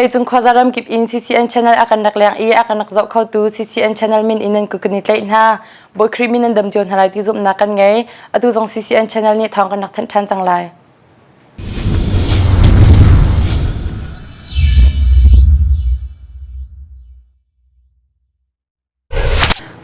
Vawleicung khuaza ramkip in CCN channel a kan rak leng i a kan rak zoh khotu CCN channel min in nan ku kan i tlaih hna. Bawi Khrih min nan dam cio hna lai ti zumhnak kan ngei. Atu zong CCN channel nih thawng kan rak thanh ṭhan cang lai.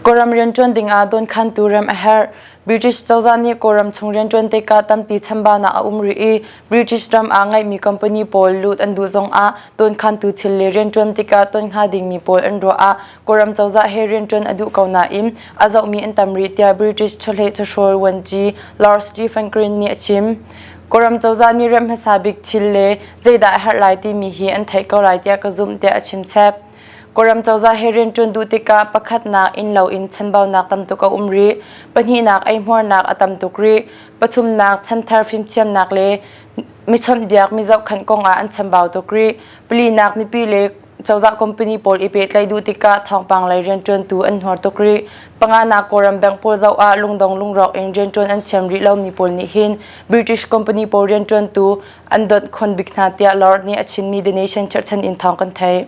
Kawlram rianṭuan dingah dawnkhantu rem a herh. British cozah nih Kawlram chung rianṭuan tikah tampi chambaunak a um rih i British ram ah ngeihmi company pawl lut an duh zongah dawnkhantu thil le rianṭuan tikah ton hnga dingmi pawl an ruah ah Kawlram cozah he rianṭuan a duh ko nain a zohmi an tam rih tiah British chawhleh chawhrawl vuanci Lord Stephen Green nih a chim. Kawlram cozah nih remh hmasa bik thil le zeidah a herh lai timi hi an theih ko lai tiah ka zumh tiah a chim chap. Kawlram cozah he rianṭuan duh tikah pakhatnak innlo in chanbaunak tam tuk a um rih, pahnihnak eihmuarnak a tam tuk rih, pathumnak chanthar fimthiamnak le michawnhbiak mizohkhanh kongah an chambau tuk rih, palinak mipi le cozah company pawl i pehtlaih duh tikah thawngpang lei rianṭuantu an hnuar tuk rih. Panganak Kawlram bank pawl zoh ah lungdong lungrawk in rianṭuan an thiam rih lomi pawl nih hin British company pawl rianṭuantu an donh khon bik hna tiah Lord nih a chimmi The Nation cherhchan in thawng kan theih.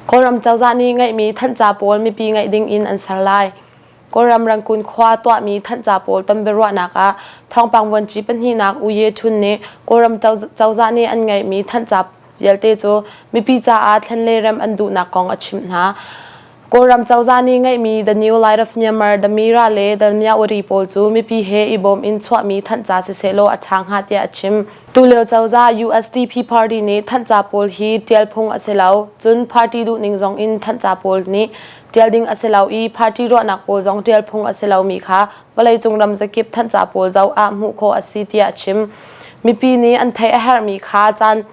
Kawlram cozah nih ngeihmi thanhca pawl mipi ngeih ding in an ser lai. Kawlram Rangkun khua tuahmi thanhca pawl tonbiaruahnak ah thawngpang vuanci pahnihnak U Ye Htun nih Kawlram cozah nih an ngeihmi thanhca vialte cu mipi caah thlen le rem an duhnak kong a chimh hna. Kawlram cozah nih ngeihmi The New Light of Myanmar, The Mira le The Myawaddy pawl cu mipi he i bawm in chuahmi thanhca sisehlaw a ṭha hnga tiah a chim. Tulio cozah USDP party nih thanhca pawl hi ṭial phung a si lo. Cun party duhning zong in thanhca pawl nih ṭial ding a si lo i party ruahnak pawl zong ṭial phung a si lomi kha vawleicung ram zakip thanhca pawl zoh ah hmuh khawh a si tiah a chim. Mipi nih an theih a herhmi kha caan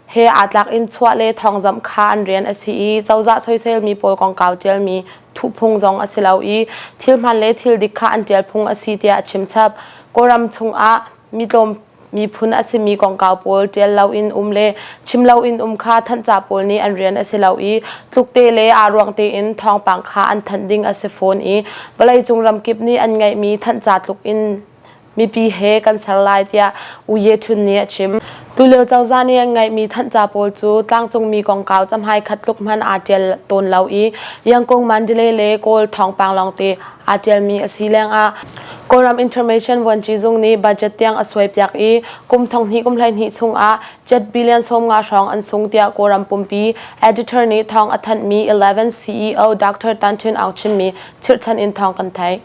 he aa tlak in chuah le thawngzamh kha an rian a si i cozah soiselmi pawl kongkau ṭialmi thuhphung zong a si lo i thil hmaan le thil dik kha an ṭial phung a si tiah a chimchap. Kawlram chungah mitlawm miphun a simi kongkau pawl ṭial loin um le chim loin um kha thanhca pawl nih an rian a si lo i tlukte le aa ruang tein thawngpang kha an thanh ding a si fawn i vawleicung ramkip nih an ngeihmi thanhca tluk in mipi he kan ser lai tiah U Ye Htun nih a chim. Tulio cozah nih an ngeihmi thanhca pawl cu tlangcungmi kongkau camhai khat tluk hmanh aa ṭial tawn lo i Yangkung Mandalay le Kawl thawngpang lawngte aa ṭialmi a si lengah Kawlram Information Vuanci Zung nih budget tiang a suaipiak i kum 12 kum 12 chungah jet billion 50 hrawng an sung tiah Kawlram pumpi editor nih thawng a thanhmi 11 CEO Dr. Tan Tun Aung chimmi chirhchan in thawng kan theih.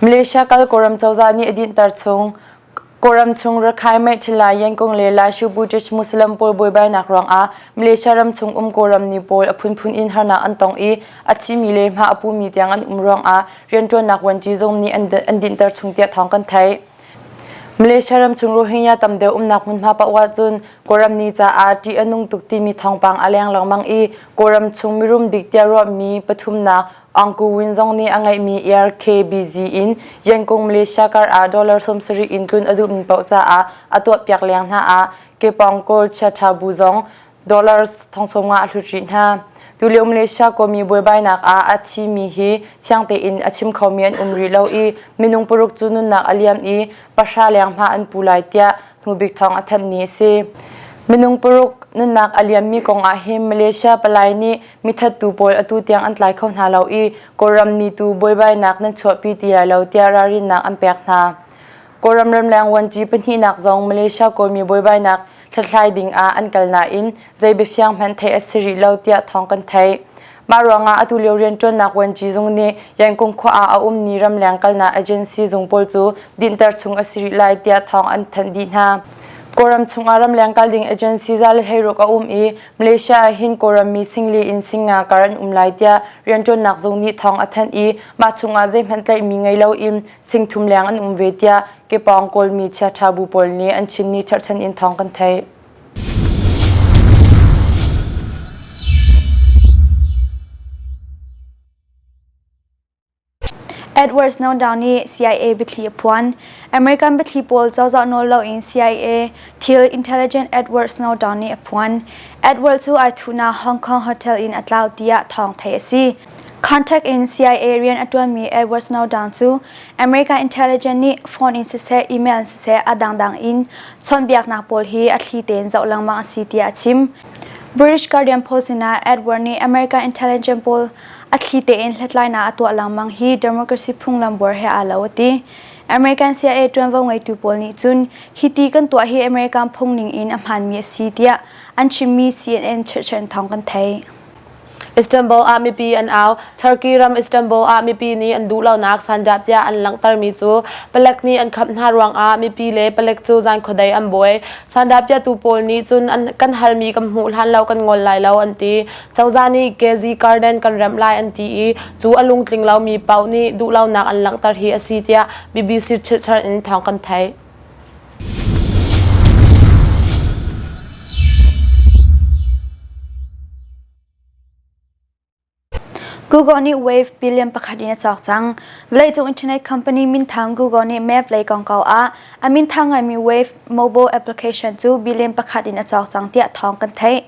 Malaysia kal Kawlram cozah nih a dinhter chung. Kawlram chung Rakhine Meithila Yangon le Lashu Buddhist Muslim pawl buaibainak ruangah Malaysia ram chung um Kawlram ni pawl a phunphun in harnak an tong i a thimi le hma a pumi tiang an um ruangah rianṭuannak vuanci zung nih an dinhter chung tiah thawng kan theih. Malaysia ram chung Rohingya tam deuh umnak hmunhma paoh ahcun Kawlram ni caah ṭih a nung tuk timi thawngpang a leng lengmang i Kawlram chung mirum bik tiah ruahmi pathumnak Aung Ku Win zong nih a ngeihmi AirKBZ in Yangon Malaysia kar ah dollar 70 in tlun a duhmi paoh caah a tuahpiak leng hna ah Kepong Kawl Chiaṭha bu zong dollars thong sawm nga a hlut rih hna. Tulio Malaysia kawmi buaibainak ah a thimi hi thiang tein a chim khomi an um rih lo i minung paruk cu nunnak a liam i pahra leng hma an pu lai tiah hnubik thawng a thanhmi a si. Minung paruk nunnak a liammi kong ah hin Malaysia palai nih mithattu pawl atu tiang an tlai kho hna lo i Kawlram ni tu buaibainak nan chuahpi ti lai lo tiah ralrinnak an pek hna. Kawlram ramleng vuanci pahnihnak zong Malaysia kawlmi buaibainak hlathlai ding ah an kal nain zei biafiang hmanh theih a si rih lo tiah thawng kan theih. Mah ruangah atu lio rianṭuannak vuanci zung nih Yangon khua ah a ummi ramleng kalnak agency zung pawl cu dinhter chung a si rih lai tiah thawng an thanh dih hna. Kawlram chungah ramleng kal ding agency za le 16 a um i Malaysia ah hin Kawlram mi singli in singnga kar an um lai tiah rianṭuannak zung nih thawng a thanh i mah chungah zeihmanh tlaihmi ngei loin singthum leng an um ve tiah Kepawng Kawlmi chiaṭha bu pawl nih an chimmi cherhchan in thawng kan theih. Edward Snowden nih CIA biathli a phuan. American biathli pawl cozah nawl loin CIA thil intelligent Edward Snowden nih a phuan. Edward cu ai thuhnak Hong Kong hotel in a tlau tiah thawng theih a si. Contact in CIA rian a ṭuanmi Edward Snowden cu American intelligence nih phone in siseh, email in siseh a dangdang in chawnhbiaknak pawl hi a thli tein zoh lengmang a si tiah a chim. British Guardian Post sinah Edward nih American intelligence pawl a thli tein hlathlainak a tuah lengmang hi democracy phunglam buar he aa lo a ti. American CIA ṭuanvo ngeitu pawl nih cun hi ti kan tuah hi American phung ning in a hmaanmi a si tiah an chimmi CNN chirhchan thawng kan theih. Istanbul ah mipi an au. Turkey ram Istanbul ah mipi nih an duhlonak sandah tiah an langhtermi cu palek nih an kham hna ruangah mipi le palek cu zan khuadei an buai. Sandah piatu pawl nih cun an kan halmi kan hmuh hlan lo kan ngol lai lo an ti. Cozah nih Gezi Garden kan remh lai an ti i cu a lungtling lomi paoh nih duhlonak an langhter hi a si tiah BBC chirhchar in thawng kan theih. Google nih Wave billion pakhat in a cawk cang. Vawleicung internet company minthang Google nih map lei kongkau ah a minthang ngaimi Wave mobile application cu billion pakhat in a cawk cang tiah thawng kan theih.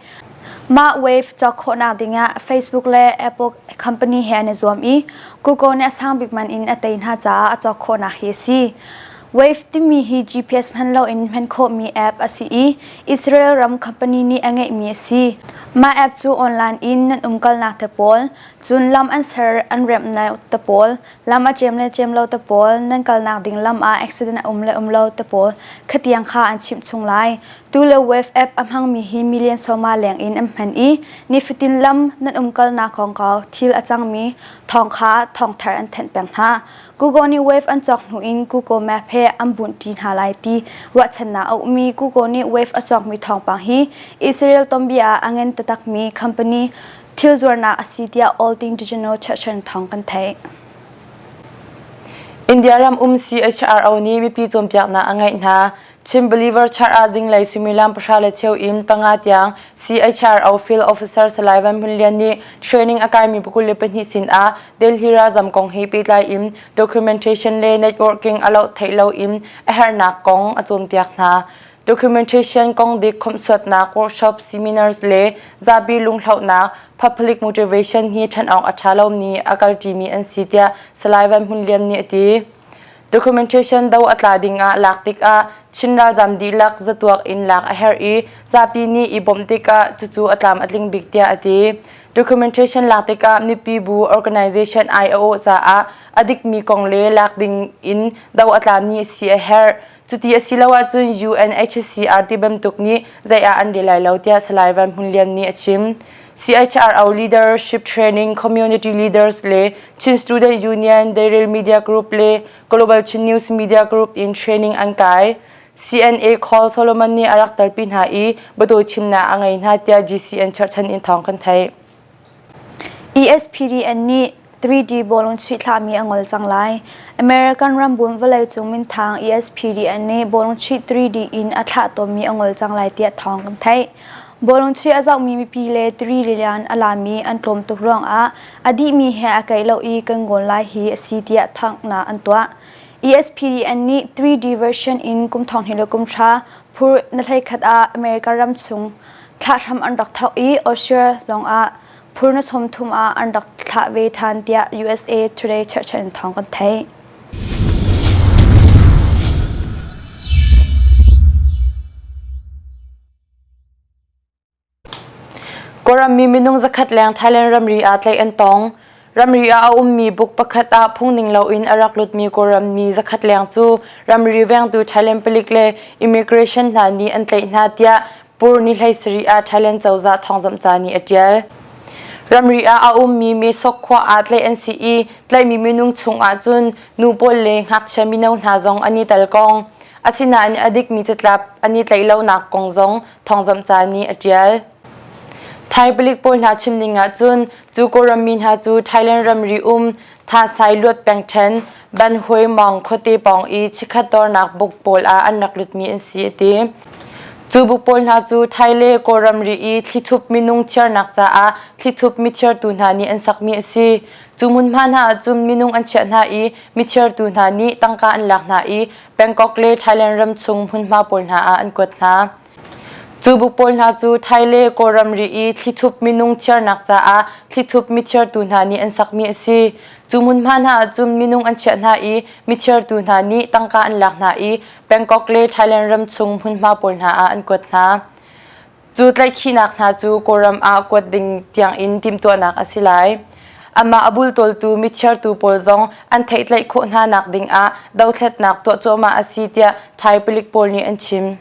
Mah Wave cawk khawhnak dingah Facebook le Apple company he an i zuam i Google nih a sang bik man in a tei hna caah a cawk khawhnak hi a si. Wave timi hi GPS hman loin hman khawhmi app a si i Israel ram company nih a ngeihmi a si. Mah app cu online in nan umkalnak te pawl, cun lam an ser an remhnak te pawl, lam a cem le cem lo te pawl, nan kalnak ding lam ah accident a um le um lo te pawl khatiang kha an chimh chung lai. Tu le Wave app a hmangmi hi million sawma leng in an hman i nifatin lam nan umkalnak kongkau thil a cangmi thawng kha thawngthar an thanh peng hna. Google nih Wave an cawk hnu in Google Map he an bunhṭi hna lai ti ruahchannak a ummi Google nih Wave a cawkmi thawngpang hi Israel tonbia ah a ngen taktakmi company thil zuarnak a si tiah All Things Digital cherhchan thawng kan theih. India ram um CHRO nih mipi cawnpiaknak a ngeih hna. Chin Believer Church ah zinglei suimilam pahra le cheu in panga tiang CHRO Field Officer Salai Van Hmun Lian nih training a kaimi 22 sin ah Delhi ralzam kong he pehtlai in documentation le networking a loh theih lo in a herhnak kong a cawnpiak hna. Documentation kong dik khawmhsuatnak workshop, seminars le zapi lunghlauhnak public motivation hi ṭhen awk a ṭha lomi a kalṭimi an si tiah Salai Van Hmun Lian nih a ti. Documentation do a tla ding ah lak tikah Chin ralzam dihlak zatuak in lak a herh i zapi nih i bawmh tikah cucu a tlam a tling bik tiah a ti. Documentation lak tikah mipi bu organization ai a awh caah a dikmi kong le lak ding in do a tlami si a herh. Cuti a si lo ahcun UNHCR ti bantuk nih zei ah an rel lai lo tiah Salai Van Hmun Lian nih a chim. CHRO Leadership Training Community Leaders le Chin Student Union, Dairel Media Group le Global Chin News Media Group in training an kai. CNA Call Solomon nih a rak telpi hna i biatawi chimnak a ngei hna tiah GCN cherhchan in thawng kan theih. ESPDN nih 3D bawlung chuih thlahmi a ngol cang lai. American rambun vawleicung minthang ESPDN nih bawlung chuih 3D in a thlah tawnmi a ngol cang lai tiah thawng kan theih. Bawlung chuih a zohmi mipi le 3 lian a lami an tlawm tuk ruangah a dihmi he a keih lo i kan ngawl lai hi a si tiah thanghnak an tuah. ESPDN nih 3D version in kum thong hnih le kum hra phur na hleikhat ah America ram chung thlah hram an rak thawk i Austria zong ah phur na 30 ah an rak thlah ve ṭhan tiah USA Today cherhchan in thawng kan theih. Kawlrammi minung zakhat leng Thailand ramri ah tlaih an tong. Ramri ah a ummi buk pakhat ah phungning loin a rak lutmi Kawlrammi zakhat leng cu ramri vengtu Thailand palik le immigration hna nih an tlaih hna tiah Pur ni hlei sarih ah Thailand cozah thawngzamhca nih a ṭial. Ramri ah a ummi Mesok khua ah tlaih an si i tlaihmi minung chung ah cun nu pawl le ngakchia mino hna zong an i tel kong. Asinain a dikmi catlap an i tlaih lonak kong zong thawngzamhca nih a ṭial. Thai palik pawl hna chim ning ahcun cu Kawlram mi hna cu Thailand ramri um Tha Sai Luat pengṭhen Ban Huai Mong khuate pawng i chikkhat dawrnak buk pawl ah an rak lutmi an si a ti. Cu buk pawl hna cu Thai le Kawlram ri i thlithup minung thiarnak caah thlithup mithiartu hna nih an sakmi a si. Cu hmunhma hna ahcun minung an chiah hna i mithiartu hna nih tangka an lak hna i Bangkok le Thailand ram chung hmunhma pawl hna ah an kuat hna. Cu buk pawl hna cu Thai le Kawlram ri i thlithup minung thiarnak caah thlithup mithiartu hna nih an sakmi a si. Cu hmunhma hna ahcun minung an chiah hna i mithiartu hna nih tangka an lak hna i Bangkok le Thailand ram chung hmunhma pawl hna ah an kuat hna. Cu tlaihkhihnak hna cu Kawlram ah kuat ding tiangin timhtuahnak a si lai. Amah a bultawltu mithiartu pawl zong an theih-tlaih khawh hna nak dingah dothlatnak tuah cuahmah a si tiah Thai palik pawl nih an chim.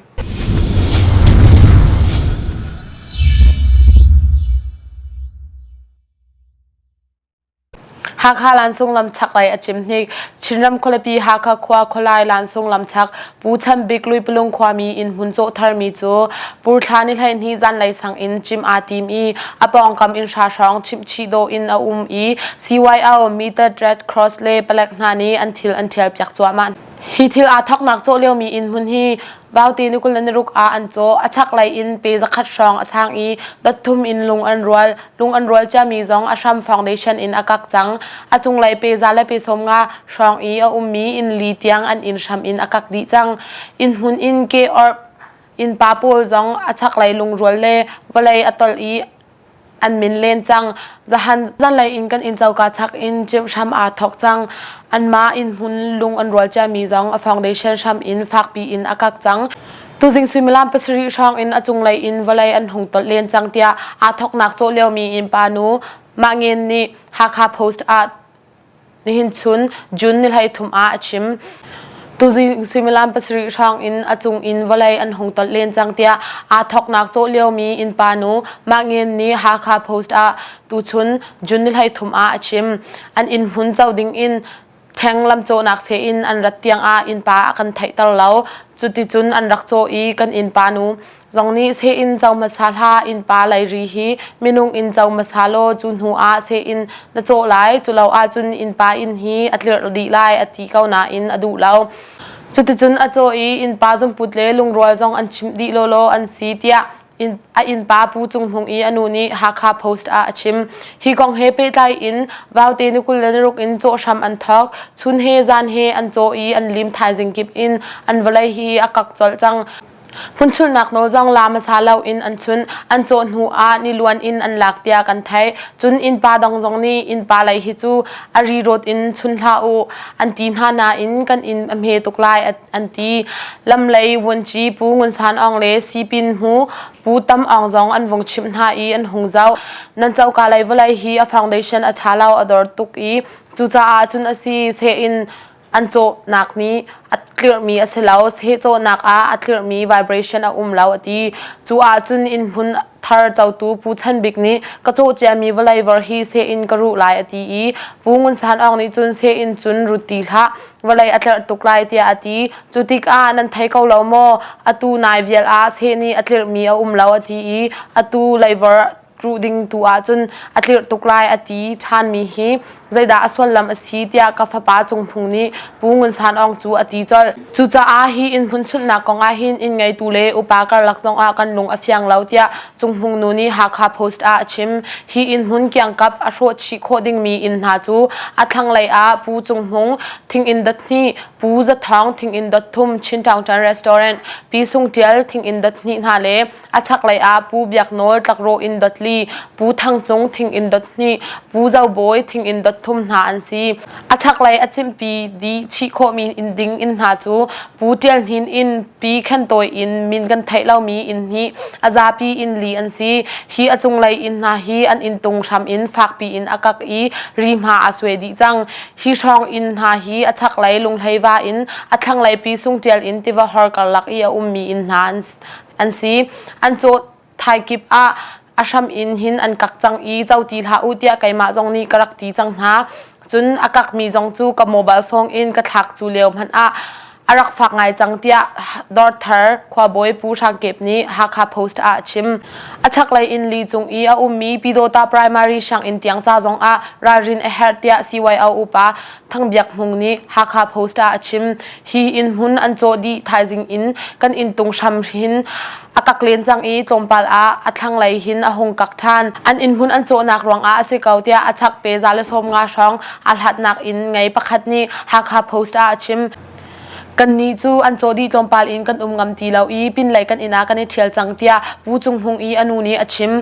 Hakha Lansung lam chaklei a cim hnik. Chinram khualipi Hakha khua khualai Lansung lam chak Pu Chan Bik Luipalung khuami innhmun cawh tharmi cu Purthla ni 12 zanlei sang in cim aa tim i a pawngkam inn hra hrawng chimhchih dawh in a um i CYO, Method Red Cross le palek hna nih an thil an ṭhialpiak cuahmah. Hi thil aa thawknak cawh liomi innhmun hi Vaute ni 26 ah an cawh. A chaklei in pe zakhat hrawng a sang i dot thum in lung an rual. Lung an rual ciami zong a hram foundation in a kak cang. A cunglei pe za le pe 50 hrawng i a ummi inn li tiang an inn hram in a kak dih cang. Inn hmun in ke or innpa pawl zong a chaklei lungrual le vawlei a tolh i an min len cang. Zahan zanlei in kan inn coka chak in cimh hram aa thawk cang. Anmah innhmun lung an rual ciami zong a foundation hram in fakpi in a kak cang. Tuzing suimilam pasarih hrawng in a cunglei in vawlei an hung tolh len cang tiah aa thawknak cawh liomi innpa nu Mah Ngen nih Hakha Post ah Nihin chun June ni 13 ah a chim. Tuzing suimilam pasarih hrawng in a cung in vawlei an hung tolh len cang tiah aa thawknak cawh liomi innpa nu Mah Ngen nih Hakha Post ah tuchun June ni 13 ah a chim. An inn hmun co ding in ṭheng lamcawhnak seh in an rat tiang ah innpa a kan theihter lo. Cuticun an rak cawh i kan innpa nu zong nih seh in co hmasa hlah innpa leiri hi minung in co hmasa law cu hnu ah seh in na cawh lai cu lo ahcun innpa inn hi a tlirh dih lai a ti ko nain a duh lo. Cuticun a cawh i innpa zungput le lungrual zong an chimh dih lawlaw an si tiah a innpa Pu Cung Hmung i a nu nih Hakha Post ah a chim. Hi kong he pehtlai in Vaute ni 26 in cawh hram an thawk. Chun he zan he an caw i an lim thaizing kip in an vawlei hi a kak colh cang. Hmunchulhnak nawl zong la hmasa lo in an chun. An cawh hnu ah niluan in an lak tiah kan theih. Cun innpa dang zong nih innpa lei hi cu a ri rawt in chun hlah u an ti hna nain kan inn a hme tuk lai an ti. Lamlei vuanci Pu Ngun San Aung le Sipin hmu Pu Tam Aung zong an vung chimh hna i an hung zoh. Nan coka lei vawlei hi a foundation a ṭha lo a dor tuk i cucaah cun a si seh in an cawhnak nih a tlirhmi a si lo seh cawhnak ah a tlirhmi vibration a um lo a ti. Cu ahcun inn hmun thar cotu Pu Chan Bik nih ka cawh ciami vawlei vor hi seh in ka ruh lai a ti i Pu Ngun San Aung nih cun seh in cun rut ti hlah vawlei a tlerh tuk lai tiah a ti. Cu tikah nan thei ko lo maw? Atu nai vial ah seh nih a tlirhmi a um lo a ti i atu leivor ruh ding tu ahcun a tlirh tuk lai a ti ṭhanmi hi zeidah a suallam a si tiah ka fapa Cung Phung nih Pu Ngun San Aung cu a ti colh. Cucaah hi inn hmun chunhnak kong ah hin inn ngeitu le upa karlak zongah kan lung a fiang lo tiah Cung Hmung nu nih Hakha Post ah a chim. Hi inn hmun kiangkap a hrawh chih khawh dingmi inn hna cu a thlanglei ah Pu Cung Hmung thinginn dot hnih, Pu Za Thawng thinginn dot thum Chin Taungṭan Restaurant, Pi Sung Ṭial thinginn dot hnih hna le A chaklei ah Pu Biak Nawl tlakrawh inn dot li, Pu Thang Cung thing inn dot hnih, Pu Zo Bawi thing inn dot thum hna an si. A chaklei a cimhpi dih chih khawhmi inn ding inn hna cu Pu Ṭial Hnin inn, Pi Khen Tawi inn, min kan theih lomi inn hnih, a zapi inn li an si. Hi a cunglei inn hna hi an inntung hram in fakpi in a kak i rihma aa suai dih cang. Hi hrawng inn hna hi a chaklei Lunghlei-va in a thlanglei Pi Sung Ṭial inn tiva hor karlak i a ummi inn hna an an si. An caw thai kip ah a hram in hin an kak cang i co ti hlah u tiah keimah zong nih ka rak ti cang hna. Cun a kakmi zong cu ka mobile phone in ka thlak cu lio hmanh ah. A rak fak ngai cang tiah Dawrthar khuabawi Pu Hrang Kep nih Hakha Post ah a chim. A chaklei inn li cung i a ummi Pyidawta Primary sianginn tiang ca zong ah ralrin a herh tiah CYO upa Thang Biak Hmung nih Hakha Post ah a chim. Hi inn hmun an cawh dih thaizing in kan inntung hram hin a kak len cang i tlawmpal ah a thlanglei hin a hung kak ṭhan. An inn hmun an cawhnak ruangah a si ko tiah a chak pe 150 hrawng aa hlatnak inn ngei pakhat nih Hakha Post ah a chim. Kannih cu an caw dih tlawmpal in kan um ngam ti lo i pinlei kan inn ah kan i ṭhial cang tiah Pu Cung Hmung i a nu nih a chim.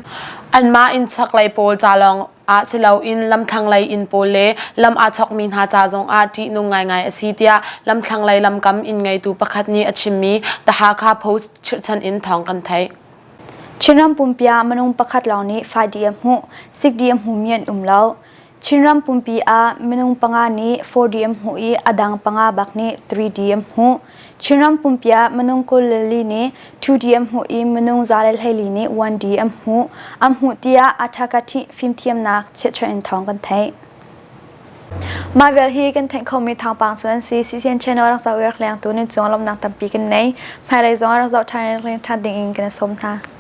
Anmah inn chaklei pawl ca lawng ah si loin lamthlanglei inn pawl le lam aa chawkmi hna ca zongah ṭihnung ngaingai a si tiah lamthlanglei lamkam inn ngeitu pakhat nih a chimmi The Hakha Post chirhchan in thawng kan theih. Chinram pumpi ah minung pakhat lawng nih 5D a hmuh, 6D a hmumi an um lo. Chinram pumpi ah minung panga nih 4D an hmuh i a dang panga bak nih 3D an hmuh. Chinram pumpi ah minung 24 nih 2D an hmuh i minung 114 nih 1D an hmuh. An hmuh tiah Athakathi fimthiamnak chiahchuah in thawng kan theih. Mah vial hi kan theih khomi thawngpang cu an si. CCN channel rak zoh i rak lengtu nan cung lawmhnak tampi kan nei. Hmailei zong ah rak zoh ṭhan in rak leng ṭhan ding in kan i sawm hna.